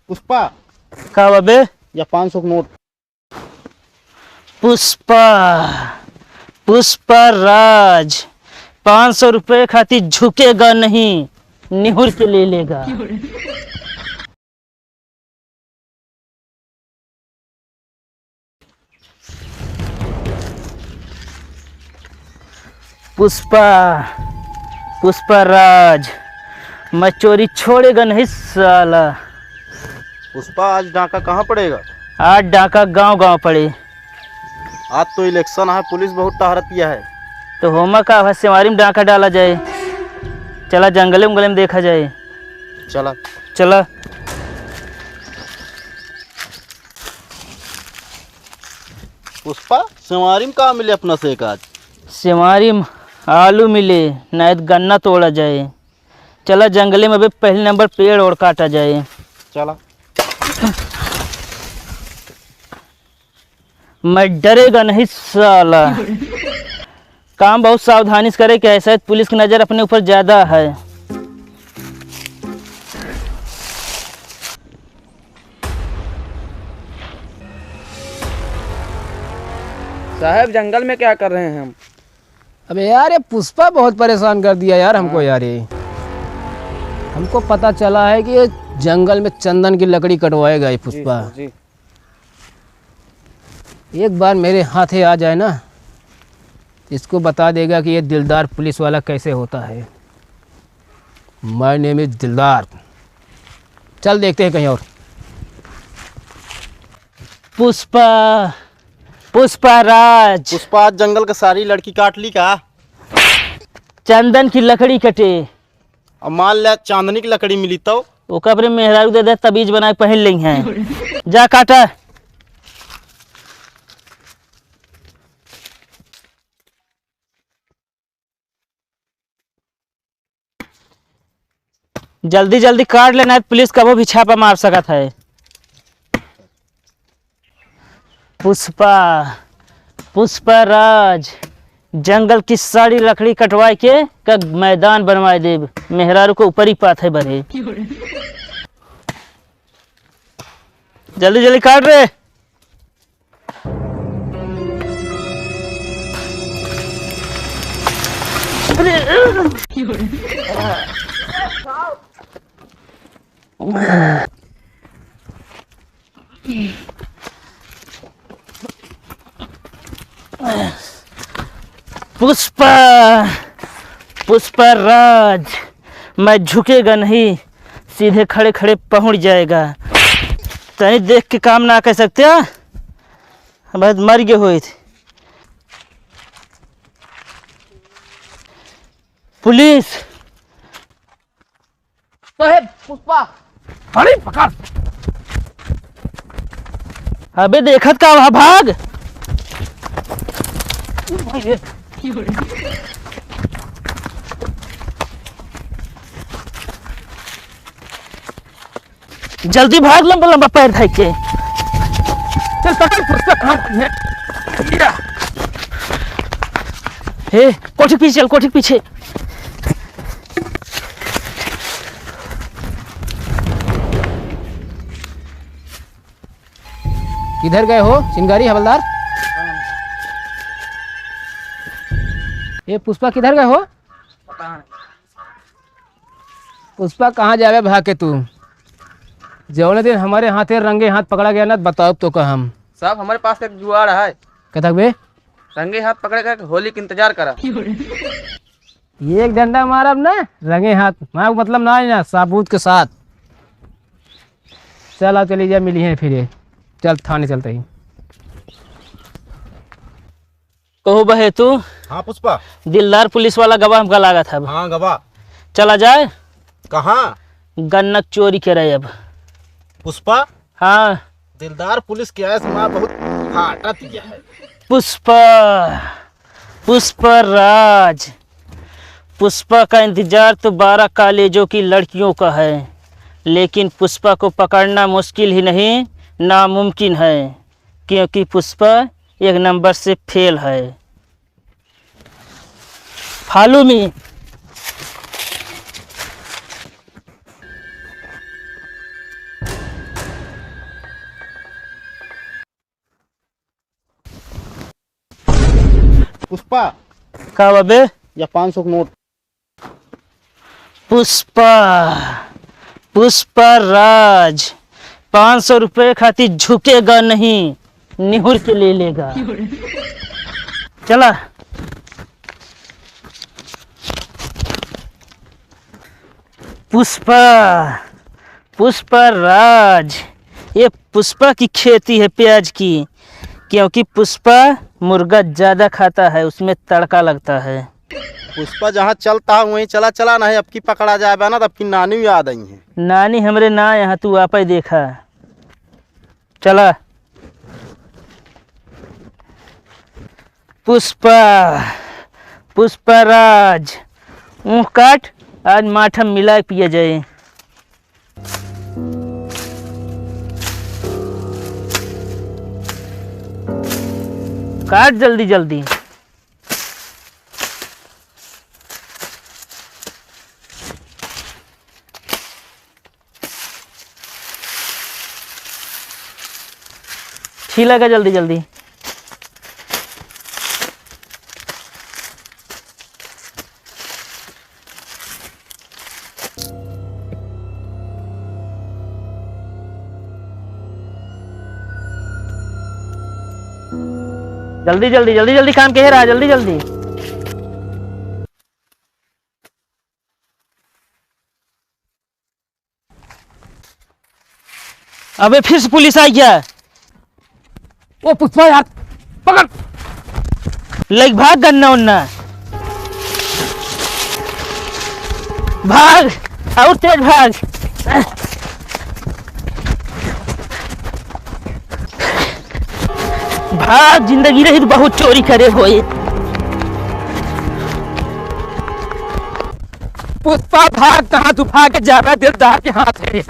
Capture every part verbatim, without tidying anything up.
पुष्पा। का बा बे? या पाँच सौ के नोट। पुष्पा, पुष्पा राज, पाँच सौ रुपये खातिर झुकेगा नहीं, निहुर के ले लेगा। पुष्पा, पुष्पा राज, मैं चोरी छोड़ेगा नहीं साला। पुष्पा, आज डाका कहाँ पड़ेगा? आज डाका गांव गांव पड़े। आज तो इलेक्शन है, पुलिस बहुत टहरतिया है। तो होमा का है, सेवारी में डाका डाला जाए। चला जंगले उंगले में देखा जाए। चला। चला। पुष्पा, सेवारी में का मिले अपना से एक आज? सेवारी में आलू मिले, नहीं तो गन्ना तोड़ा जाए। चला जंगले में अबे पहले नंबर पेड़ और काटा जाए। चला। मैं डरेगा नहीं साला। काम बहुत सावधानी से करे के है, शायद पुलिस की नजर अपने ऊपर ज्यादा है। साहब, जंगल में क्या कर रहे हैं हम? अबे यार, ये पुष्पा बहुत परेशान कर दिया यार हमको। हाँ। यार, ये हमको पता चला है कि ये जंगल में चंदन की लकड़ी कटवाएगा ये जी, पुष्पा। जी। एक बार मेरे हाथे आ जाए ना, इसको बता देगा कि ये दिलदार पुलिस वाला कैसे होता है। My name is दिलदार। चल देखते हैं कहीं और। पुष्पा, पुष्पा राज। पुष्पा, आज जंगल का सारी लकड़ी काट ली का? चंदन की लकड़ी कटे। अब मान ले चांदनी की लकड़ी मिली तो? ओका अपने मेहरारू दे दे, तबीज बना के पहन लेइहैं। जा काटा। जल्दी जल्दी काट लेना, पुलिस कबो भी छापा मार सकत है। पुष्पा, पुष्पा राज, जंगल की सारी लकड़ी कटवाए के का मैदान बनवाए देब। मेहरारू को ऊपर ही पाथे बरे। जल्दी जल्दी काट रे। पुष्पा, पुष्पा राज, मैं झुकेगा नहीं, सीधे खड़े खड़े पहुंच जाएगा। तनी देख के काम ना कर सकते, हाँ? भाई मर गए होइत। पुलिस। साहेब, पुष्पा। अरे पकड़। अबे देखत का वहाँ भाग। जल्दी भाग, लंबा लंबा पैर धइ के। चल, पकड़, फुर्सत हाथ में। या। हे, कोठी के पीछे चल, कोठी के पीछे। किधर गए हो, चिंगारी हवलदार? ये पुष्पा किधर गए हो? पुष्पा, कहाँ जावे भाग के तू? जौने दिन हमारे हाथे रंगे हाथ पकड़ा गया ना, बताओ तो का हम। साहब, हमारे पास एक जुगाड़ है। कथक बे? रंगे हाथ पकड़े का होली के इंतजार करा। एक डंडा मारब ना, रंगे हाथ। मार मतलब ना है ना, साबूत के साथ। चल, आओ, चली जा, मिली हैं फिर ये। चल, थाने चलते ही। कहो बहे तू। हाँ पुष्पा। दिलदार पुलिस वाला गवा हमका लागत है अब। हाँ गवा। चला जाए। कहाँ? गन्ना चोरी करे अब। पुष्पा। हाँ। दिलदार पुलिस के आए से माँ बहुत फाटत है। पुष्पा, पुष्पा राज, पुष्पा का इंतजार तो बारह कॉलेजों की लड़कियों का है, लेकिन पुष्पा को पकड़ना मुश्किल ही नहीं, नामुमकिन है, क्योंकि पुष्पा एक नंबर से फेल है। Follow me। पुष्पा। का बा बे? या पाँच सौ के नोट। पुष्पा, पुष्पा राज, पाँच सौ रुपये खातिर झुकेगा नहीं, निहुर के ले लेगा। चला। पुष्पा, पुष्पा राज, ये पुष्पा की खेती है प्याज की, क्योंकि पुष्पा मुर्गा ज्यादा खाता है, उसमें तड़का लगता है। पुष्पा जहाँ चलता है वहीं चला, चला, नहीं अब की पकड़ा जाए बा ना, तब की नानी याद आई है। नानी हमरे ना यहाँ, तू आपे देखा। चला। पुष्पा, पुष्पा राज, ऊँख काट, आज माठा मिला के पिया जाए। काट जल्दी जल्दी। छीला का जल्दी जल्दी। जल्दी जल्दी जल्दी जल्दी काम के रहा, जल्दी जल्दी। अबे फिर से पुलिस आई गया। ओ पुष्पा यार, पकड़। लग भाग गन्ना उन्ना। भाग, और तेज भाग। भाग, जिंदगी रही तो बहुत चोरी करे होए। पुष्पा भाग, कहाँ तू भाग के जा रहा है, दिलदार के हाथ है।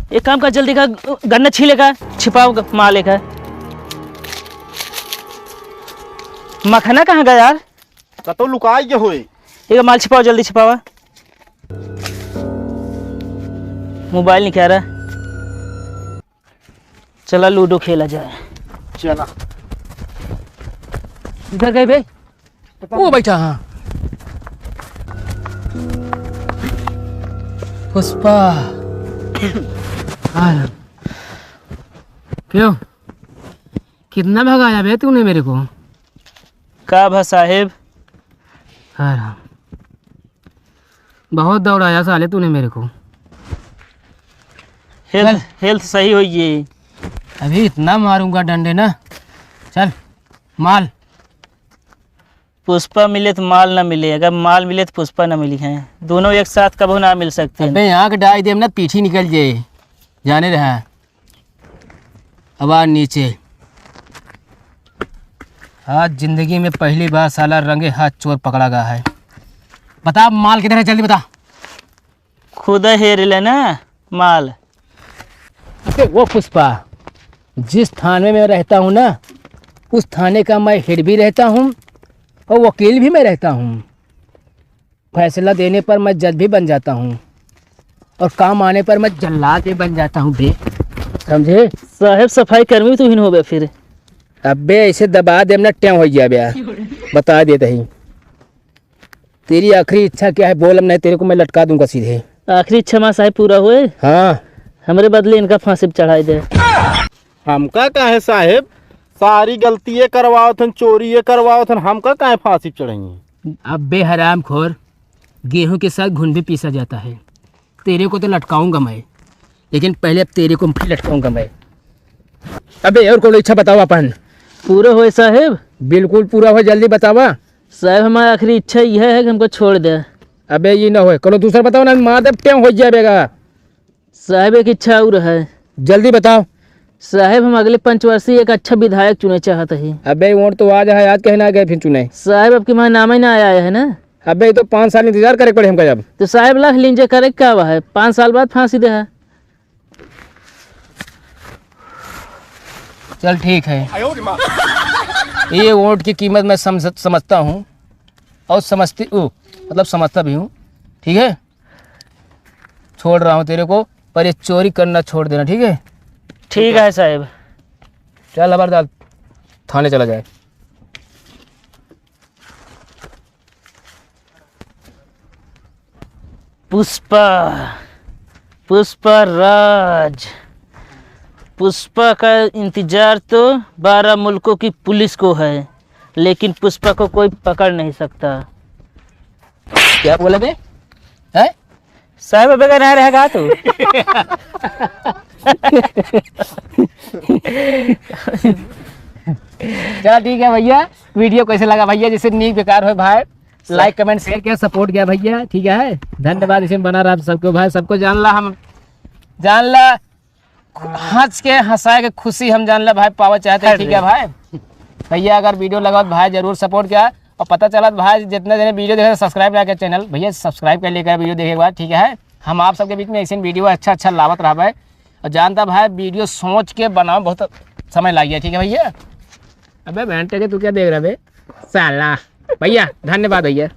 एक काम कर, जल्दी का गन्ना छीले का, छिपाओ ग-, माल एक है। मखना कहाँ गया यार? कतो लुकाई के होए। एक माल छिपाओ, जल्दी छिपावा। मोबाइल निकाल रहा। चला लूडो खेला जाए। चला। इधर गए बे? वो बैठा, हाँ। पुष्पा। हाँ। क्यों? कितना भगाया बे तूने मेरे को? का भा साहेब? हाँ, हाँ। बहुत दौड़ाया साले तूने मेरे को। हेल्थ, चल। हेल्थ सही होइए। अभी इतना मारूंगा डंडे ना। चल, माल। पुष्पा मिले तो माल ना मिले, अगर माल मिले तो पुष्पा ना मिली है। दोनों एक साथ कबो ना मिल सकते हैं। अबे यहाँ के डाई देम ना, पीठी निकल जाए। जाने रहा। अब आ नीचे। आज जिंदगी में पहली बार साला रंगे हाथ चोर पकड़ा गया है। बता माल किधर है, जल्दी बता। खुद हेर ले ना माल। अरे वो पुष्पा, जिस थाने में मैं रहता हूँ ना, उस थाने का मैं हेड भी रहता हूँ और वकील भी मैं रहता हूँ। फैसला देने पर मैं जज भी बन जाता हूँ और काम आने पर मैं जल्लाद भी बन जाता हूँ बे, समझे? साहेब, सफाई कर्मी तू हिन होबे फिर। अबे ऐसे दबा देम ना, टेम हो गया बे, बता देते ही। तेरी आखिरी इच्छा क्या है बोल, हम नहीं तेरे को मैं लटका दूंगा सीधे। आखिरी इच्छा मा साहेब पूरा होए। हाँ। हमरे बदले इनका फांसी पे चढ़ाई दे। हमका काहे साहेब, सारी गलतिये करवावत हन, चोरिये करवावत हन, हमका काहे फांसी पे चढ़ाई? अबे हरामखोर, गेहूं के साथ घुन भी पीसा जाता है। तेरे को तो लटकाऊंगा मैं, लेकिन पहले अब तेरे को भी लटकाऊंगा मैं। अबे और कोनो इच्छा बताओ अपन। पूरा होए साहेब। बिल्कुल पूरा होए, जल्दी बतावा। साहेब, हमारी आखिरी इच्छा यह है कि हमको छोड़ दे। अबे ये ना होए, कोनो दूसरा बताओ ना, मार दे, टेम हो जाएगा। साहेब, एक इच्छा और है। जल्दी बताओ। साहेब, हम अगले पंचवर्षीय एक अच्छा विधायक चुने चाहत ही। अबे वोट तो आज है, आज कहे ना गए फिर चुने। साहेब, अब की हमारा नाम ही ना आया है ना। अबे ये तो पाँच साल इंतजार करे पड़े हमका अब। तो साहेब, लाख लीजिए, करे क्या हुआ है, पाँच साल बाद फांसी दे है। चल ठीक है, ये वोट की कीमत मैं समझ, समझता हूँ और समझती हूँ, मतलब समझता भी हूँ, ठीक है? छोड़ रहा हूँ तेरे को, पर ये चोरी करना छोड़ देना, ठीक है? ठीक है साहेब। चल हमारे साथ थाने चला जाए। पुष्पा, पुष्पा राज, पुष्पा का इंतजार तो बारह मुल्कों की पुलिस को है, लेकिन पुष्पा को कोई पकड़ नहीं सकता। क्या बोला बे? हैं? साहब, अब बगैर ना रहेगा तू। चला ठीक है भइया, video कैसे लगा भइया, जैसे नीक बेकार होए भाई, like, comment, share किया, support किया भइया, ठीक है, धन्यवाद। इसे बना रहा सबको भाई, सबको जान ला, हम जान ला, हंस के हंसाए के खुशी हम जान ला भाई पावा चाहते हैं, ठीक है भाई। भइया अगर video लगा तो भाई जरूर support किया, और पता चला तो भाई जितना जने video देखे subscribe ना किया channel, भइया subscribe कर लेकर video देखे एक बार, ठीक है। हम आप सबके बीच में ऐसे video अच्छा अच्छा लावत रहबे, और जानता भाई video सोच के बनावे बहुत समय लाग गया, ठीक है भइया। अबे बहन टेके तू क्या देख रहा बे साला। भइया धन्यवाद भइया।